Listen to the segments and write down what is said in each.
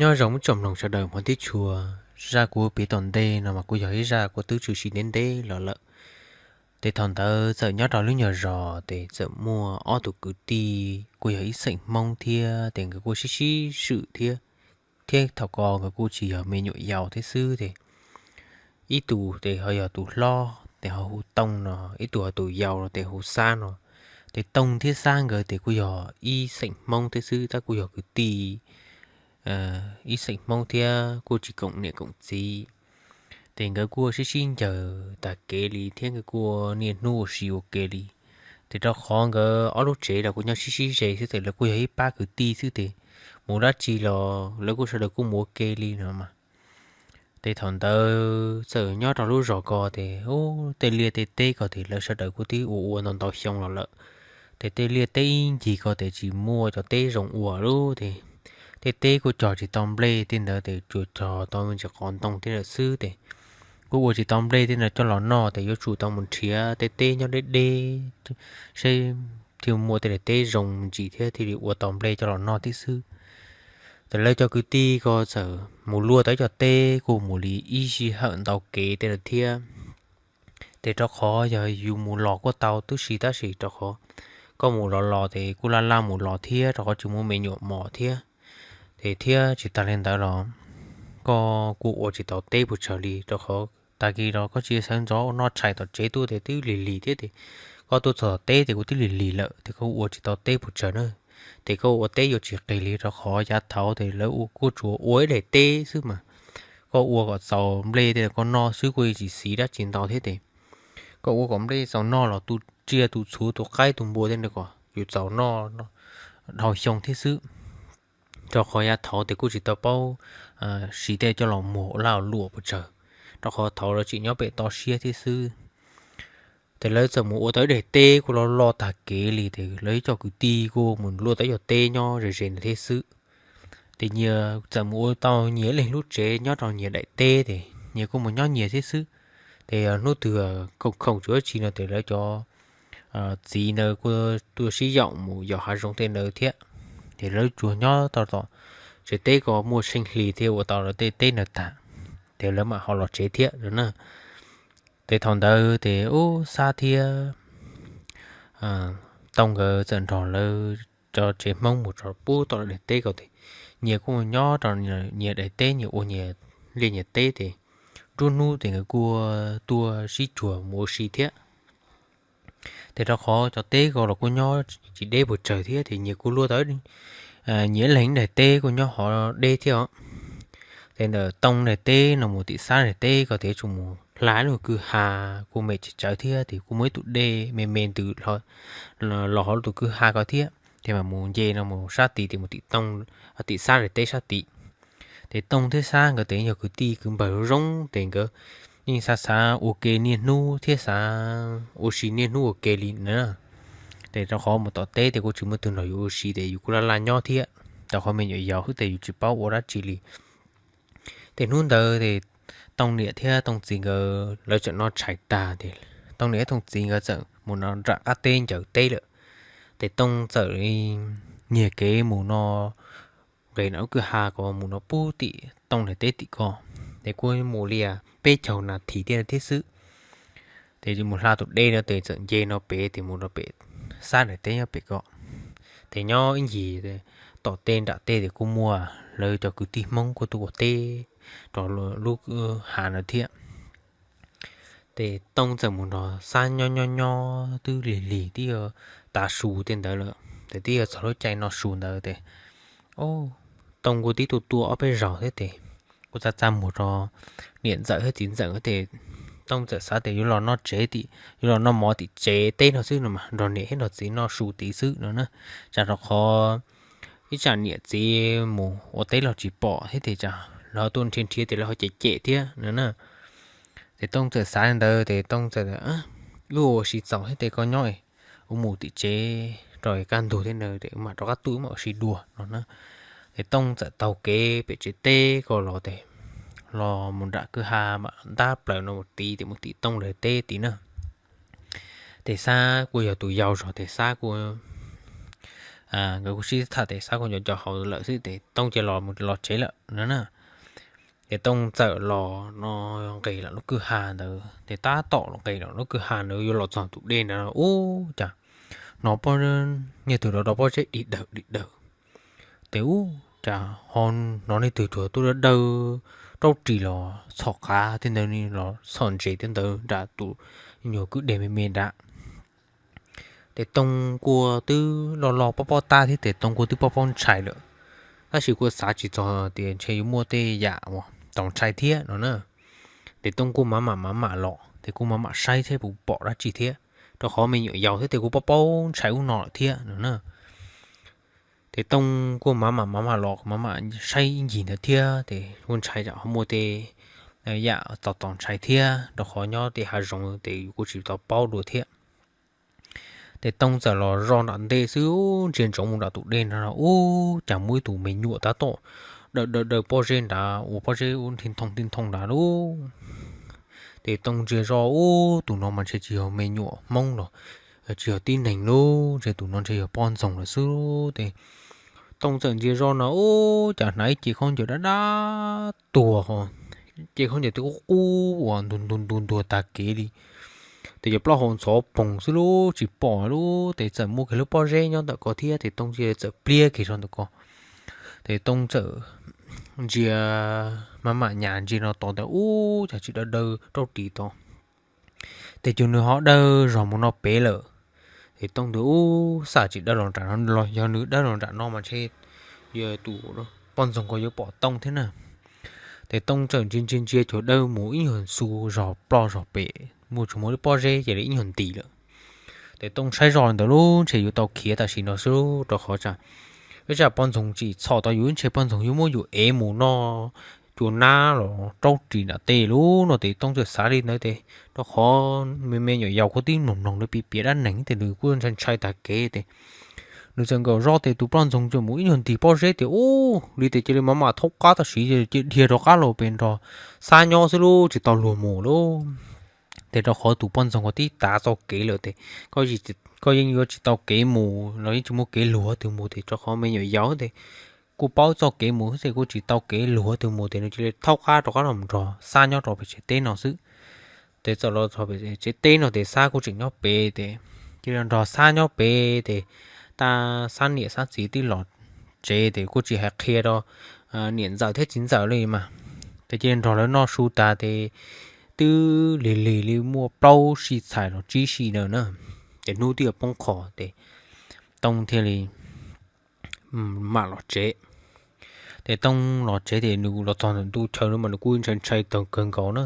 Nyob zoo ib tsoom mloog sawv daws hmov thiab tshua, zaj kuv piav tom ntej no mas kuj yog ib zaj kuj twb tshwm sim ntev ntev los lawm. Ces thaum ntawd txawm nyob rau lub nyuag zos ces txawm muaj ob tug kwv tij kuj yog ib xeem Hmoob thiab ces nkawd kuj sib sib swm thiab, thiab thaum ko nkawd kuj tsis yog me nyuam yaus thiab xwb ces ib tus ces ho yog tus hlob ces ho hu Tooj no, ib tus ho tus yau no ces hu Xab no. Ces Tooj thiab Xab nkawd ces kuj yog ib xeem Hmoob thiab xwb, tab kuj yog kwv tij, ib xeem Hmoob thiab kuj tsis koom niam koom txiv. Ces nkawd kuj sib sib ncaws tag kev li thiab nkawd kuj niaj hnub ua si ua ke li. Ces rau qhov nkawd ob lub tsev los kuj nyob sib sib ze xwb ces lawv kuj yog ib pab kwv tij xwb ces mus dab tsi los lawv kuj sawv daws kuj mus ua ke li no mas. Ces thaum ntawd txawm nyob rau lub zos ko ces ub tej liaj tej teb ko ces lawv sawv daws kuj twb ua ua ntau ntau xyoo los lawm. Ces tej liaj teb ib ncig ko ces tsis muaj cov teb zoo ua lawm ces tej teb kuj cog tsis tau nplej tej ntawd ces tsuas cog tau me ntsis qos ntoo tej ntawd xwb ces kuj ua tsis tau nplej tej ntawd coj los noj ces yuav tsum tau mus nrhiav tej teb nyob deb deb seb thiaj muaj tej daim teb zoo me ntsis thiab thiaj li ua tau nplej coj los noj thiab xwb. Ces lawv cov kwv tij ko txawm mus luaj tau cov teb kuj mus li ib sij hawm ntau kev tej ntawd thiab. Ces rau qhov yog yus mus los kuj tau tib si tab sis rau qhov koj mus los los ces kuj laj laj mus los thiab rau qhov tsis muaj me nyuam mos thiab. Ces thiab tsis tas li ntawd los koj kuj ua tsis tau teb puas tsawg li rau qhov tag kis los koj tsis xav ntxov noj tshais tom tsev tuaj ces twb lig lig thiab ces koj tuaj txog tom teb ces kuj twb lig lig lawm ces koj ua tsis tau teb puas tsawg na. Ces koj ua teb yuav tsis qis li rau qhov yav thaud ces lawv kuj tsuas ua ib daim teb xwb mas koj ua kom txaus nplej tej koj noj xwb kuj tsis xiv dab tsi ntau thiab ces koj ua kom nplej txaus noj los tu tsiaj tu txhuv tu qaib tu npua tej ntawd kom yus txaus noj dhau xyoo thiab xwb. Rau qhov yav thaud ces kuj tsis tau paub siv tej coj los muag ua laj ua luam puas tsawg, rau qhov thaud lawv tseem nyob pem toj siab thiab xwb. Ces lawv txawm mus ua tau ib daim teb kuj loj loj tag kev li ces lawv ib co kwv tij kuj mus luaj tau ib co teb nyob ze ze ntawd thiab xwb. Ces nyias txawm mus ua tau nyias leej lub tsev nyob rau nyias daim teb ces nyias kuj mus nyob nyias thiab xwb. Ces hnub twg khoom khoom tsis ua dab tsi no ces lawv cov txiv ntawd kuj tuaj sib yaum mus yos hav zoov tej ntawd thiab. Ces lawv tsuas nyob tau tom tsev teb ko muaj tsheej hli thiab ua tau lawv tej teb ntawd tag, ces lawv mam ho los tsev thiab no na. Ces thaum ntawd ces ub Xab thiab Tooj nkawd txawm nrog lawv cov tsev Hmoob mus rau pub tau lawv daim teb ko ces nyias kuj mus nyob rau nyias daim teb, nyias ua nyias liaj nyias teb ces nruab hnub ces nkawd kuj tuaj sib cuag mus ua si thiab. Ces rau qhov cov teb ko los kuj nyob tsis deb puas tsawg thiab ces nyias kuj luaj tau nyias leeg daim teb kuj nyob hov deb thiab os. Ces ntawm Tooj daim teb no mus tim Xab daim teb ko ces tsuas mus hla lub kwj ha kuj me tsawv tsawv thiab ces kuj muaj ib tus dej me me ntws los hauv lub tus kwj ha ko thiab ces mam mus nce no mus sab tid ces mus tim Tooj, tim Xab daim teb sab tid. Ces Tooj thiab Xab nkawd ces yog kwv tij kwv npawg zoo ces nkawd yeej xav xav ua ke niaj hnub thiab xav ua si niaj hnub ua ke li na. Ces rau qhov mus tom teb ces kuj tsis muaj tus nrog yus ua si ces yus kuj laj laj nyob thiab, rau qhov me nyuam yaus xwb ces yus tsis paub ua dab tsi li. Ces hnub ntawd ces Tooj niam thiab Tooj txiv nkawd lawv tseem noj tshais tag ces Tooj niam thiab Tooj txiv nkawd txawm mus no nram qab teb ncaws teb lawm. Ces Tooj txawm nyiag kev mus no nqes nram lub kwj ha ko mus no pub tim Tooj daim teb tim ko, ces kuj mus li peb caug nas this thiab thiab xwb. Ces mus hla tus dej no ces txawm nce no pem ces mus rau pem Xab daim teb nyob pem ko. Ces nyob ib ncig tom tej nram tej ces kuj muaj lawv cov kwv tij Hmoob kuj tuaj ua teb rau lub ha no thiab. Ces Tooj txawm mus nrog Xab nyob nyob nyob twb lig lig twb yuav tav su tej ntawd lawm, ces twb yuav txog lub caij noj su ntawd ces Tooj kuj tib tuaj tuaj ob peb zaug thiab ces kuj txaj txaj muag rau niam ntxawm thiab txiv ntxawm ces Tooj txawm xav tias yuav los noj tsev tim, yuav los noj mov tim tsev teb no xwb no mas nrog niam thiab nrog txiv noj su tid xwb no na. Tsam rau qhov ib tsam niam txiv mus ua teb los tsis pom thiab ces tsam lawv tuaj nrhiav nrhiav ces lawv ho cem cem thiab no na. Ces Tooj txawm xav li ntawd ces Tooj txawm, wb ua si txaus thiab ces koj nyob, wb mus tim tsev rau kaj ntug thiab na ces wb mam rov qab tuaj wb mam ua si dua no na. Ces Tooj txawm taug kev pem tsev teb ko los ces los mus nram kwj ha mam ntab plaws no mus tid ces mus tim Tooj lawv teb tid na. Ces Xab kuj yog tus yau zog ces Xab kuj nkawd kuj sib tham ces Xab kuj nco nco hauv lawm xwb ces Tooj cia li los tsev lawm no na. Ces Tooj txawm los no nqis lawm lub kwj ha ntawd ces tab tom los nqis lawm lub kwj ha ntawd yuav los txog tus dej ntawd ub cas hnov pob, niag twg rov rau pob zeb dig dawg dig dawg. Ces ub cas ho hnov niag twg tuaj dawb dawb raub ris los txhom qav thiab ntawd los txhom ntses thiab ntawd nram tus nyuag kwj deg me me nrad. Ces Tooj kuj twb lo lo pob pob tab thiab ces Tooj kuj twb pob pob ntshai lawm, tab sis kuj xav tsis txog tias ntshe yuav muaj tej yam uas txaus ntshai thiab no na. Ces Tooj kuj mam mam mam mam los ces kuj mam mam saib thiab puas pom dab tsi thiab, rau qhov me nyuam yaus thiab ces kuj pob pob ntshai ub no lawm thiab no na. Ces Tooj kuj mam mam mam mam los mam mam saib ib ncig ntawd thiab ces kuj ntshai tsam ho muaj tej yam txaus txaus ntshai thiab rau qhov nyob tej hav zoov ces yus kuj tsis tau paub dua thiab. Ces Tooj txawm los zoj nram ntej xwb ntsia ntsoov mus nram tus dej nrad no ub cas muaj ib tus me nyuam tab tom daws daws daws pob zeb nrad ua pob zeb ub nti nthooj nti nthooj nrad lauj. Ces Tooj ntsia zoj ub tus no mas ntshe tsis yog me nyuam Hmoob los tsis yog tib neeg lauj, ntshe tus no ntshe yog poj ntxoog lawm xwb ces Tooj txawm ntsia zoj no ub cas hnav ib ce khaub ncaws dab dab tuag, ce khaub ncaws twb qub qub uas ntuag ntuag ntuag ntuag tag kev li. Ces cov plaub hau ntxhov poog xwb lauj tsis pom lauj, ces txawm muaj kiag lub pob zeb nyob ntawm ko thiab ces Tooj ntsia txawm pliab kiag rau ntawm ko. Ces Tooj txawm ntsia mam mam nyas ntsia no tod ntawd ub cas tsis daws daws raub ris tod. Ces cuag nws ho dawb zog mus no pem lawm. Ces Tooj ntawd ub xav tsis dawb los nram no los yog nws dawb los nram no mas ntshe yog tus poj ntxoog ko yuav pom Tooj thiab na. Ces Tooj txawm ntsia ntsia ntsia cuag dawb mus ib nyuag xu zog ploj zog pem mus tsuas muaj lub pob zeb ces li ib nyuag nti lawm. Ces Tooj saib zoj ntawd lauj ntshe yuav tau khiav tam sim no xwb rau qhov tsam ib tsam poj ntxoog tsim txhom tau yus ntshe poj ntxoog yuav muab yus ev mus noj cua nab los raub ris nram tej lauj no ces Tooj txawm xav li ntawd ces rau qhov me me nyuam yaus kuj tib mloog mloog li piav piav dab neeg ces nws kuj ntshai ntshai tag kev ces nws txawm nkaum zoj ces tus poj ntxoog txawm mus ib nyuag nti pob zeb tias ub li ces cia li mam mam thaub qab tam sim dhia rov qab los pem nrog Xab nyob xwb lauj tsis tau luag mus lauj. Ces rau qhov tus poj ntxoog ko tib tav txoj kev lawm ces koj yeej yuav tsis tau kev mus los yeej tsis muaj kev luag twg mus ces rau qhov me nyuam yaus ces kuj paub txoj kev mus ces kuj tsis tau kev luag twg mus ces nws cia li thaub qab rov qab los nrog Xab nyob rau pem tsev teb no xwb. Ces txawm los txog pem tsev teb no ces Xab kuj tseem nyob pem ces cia li nrog Xab nyob pem ces tab Xab niam Xab txiv twb los tsev ces kuj tsis hais qhia rau niam ntxawm thiab txiv ntxawm li mas. Ces cia li nrog lawv noj su tas ces twb lig lig li muaj plaub sij txhais los tsib sij ntawd na, ces hnub twb yuav poob qho ces Tooj thiaj li mam los tsev. Ces Tooj los tsev ces nws los txog ntawm ntu chaw no mas nws kuj ntshai ntshai tag kawg nkaus na.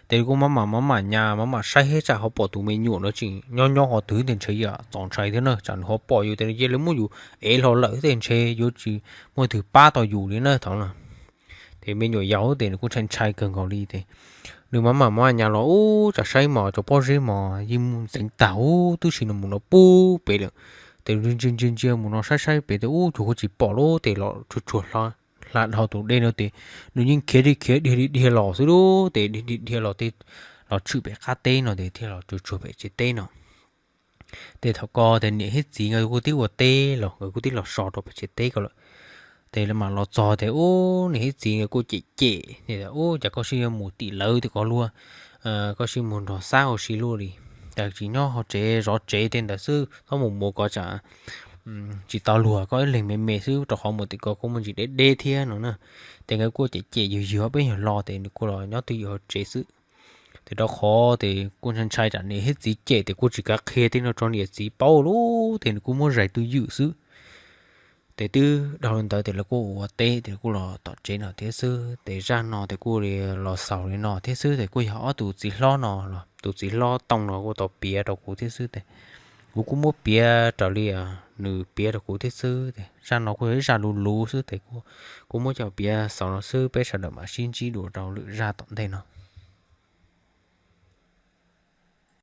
Ces nws kuj mam mam mam mam nyas mam mam saib thiab tsam ho pom tus me nyuam no tseem nyob nyob qhov twg ces ntshe yam txaus ntshai thiab na, tsam nws ho pom yus ces nws cia li muab yus ev hlo lawm thiab ntshe yuav tsis muaj leej twg pab tau yus li na thaum no. Ces me nyuam yaus ces nws kuj ntshai ntshai kawg nkaus li ces nws mam mam mam nyas los ub tsam saib mos cov pob zeb mos yeej ntxeev tag ub twb sim no mus no pub pem lawm. Ces ntsia ntsia ntsia mus no saib saib pem ces ub cuag kuj tsis pom lauj ces los tsuag tsuag hla dhau tus dej no ces nws yeej khiav li khiav dhia li dhia los xwb lauj ces dhia dhia los tej los tshwm pem qab teb no ces thiaj los tsuag tsuag pem tsev teb no. Ces thaum ko ces niam thiab txiv nkawd kuj tib ua teb los nkawd kuj tib los so rau pem tsev teb ko lawm. Ces mam los txog ces ub niam thiab txiv nkawd kuj cem cem tias ub cas koj sib yuav mus tim lawv tim ko luaj, koj sib mus nrog Xab ua si luaj li, cas tsis nyob hauv tsev zov tsev tej ntawd xwb, txhob mus mus ko tsam tsis tau luag koj ib leeg me me xwb rau qhov mus tim ko kuj muaj ntsis deb deb thiab no na. Ces nkawd kuj cem cem yws yws peb yog los ces nws kuj los nyob twj ywm hauv tsev xwb. Ces rau qhov ces kuj ntshai ntshai tsam niam thiab txiv cem ces kuj tsis kav qhia tej no rau niam txiv paub lauj ces nws kuj muab zais twj ywm xwb. Ces twb dhau li ntawd ces lawv kuj ua teb ces kuj los tom tsev no thiab xwb. Ces zaj no ces kuj li los xaus li no thiab xwb ces kuj yog ob tus txiv hlob no los tus txiv hlob Tooj no kuj tau piav rau kuv thiab xwb ces kuv kuj muab piav raws li nws piav rau kuv thiab xwb ces zaj no kuj yog ib zaj luv luv xwb ces kuv muab coj piav xaus no xwb, peb sawv daws mam sib ntsib dua rau lwm zaj tom ntej no.